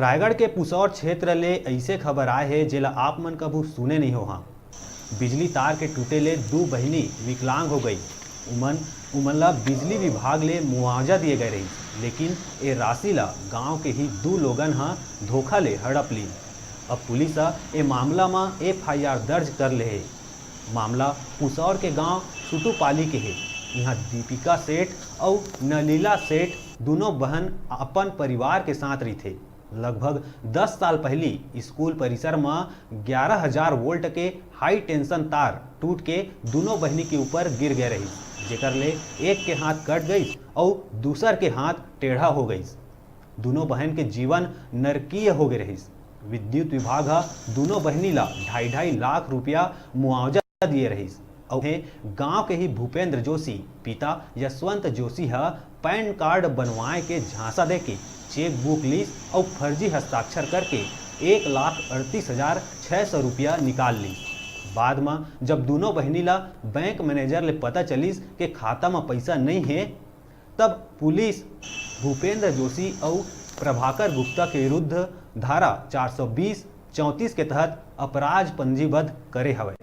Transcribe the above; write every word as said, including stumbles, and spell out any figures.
रायगढ़ के पुसौर क्षेत्र ले अइसे खबर आए हे, जेला आप मन कभू सुने नइ होहा। बिजली तार के टूटे ले दू बहिनी विकलांग हो गई। उमन उमन ला बिजली विभाग ले मुआवजा दिए गए रहिस, लेकिन ए राशि ला गांव के ही दू लोगन ह धोखा ले हड़प लीन। अब पुलिस ह ए मामला म एफ आई आर दर्ज कर ले हे। मामला पुसौर के गांव सुटुपाली के हे। इहां दीपिका सेठ अउ नलीला सेठ दुनों बहन अपन परिवार के साथ रहिथे। लगभग दस साल पहिली स्कूल परिसर म ग्यारह हजार वोल्ट के हाई टेंशन तार टूट के दुनों बहिनी के ऊपर गिर गए रहिस, जेकर ले एक के हाथ कट गइस अउ दूसर के हाथ टेढ़ा हो गइस। दुनों बहन के जीवन नरकीय हो गए रहिस। विद्युत विभाग ह दुनों बहिनी ला ढाई ढाई लाख रुपया मुआवजा दिए रहिस। अउ हे गांव के ही भूपेंद्र जोशी, पिता यशवंत जोशी ह पैन कार्ड बनवाए के झांसा देके चेक बुक लीस अउ फर्जी हस्ताक्षर करके एक लाख अड़तीस हजार छह सौ रुपया निकाल लीस। बाद म जब दुनों बहिनी ला बैंक मैनेजर ले पता चलिस के खाता म पइसा नइ हे, तब पुलिस भूपेंद्र जोशी अउ प्रभाकर गुप्ता के विरुद्ध धारा चार सौ बीस चौंतीस के तहत अपराध पंजीबद्ध करे हवय।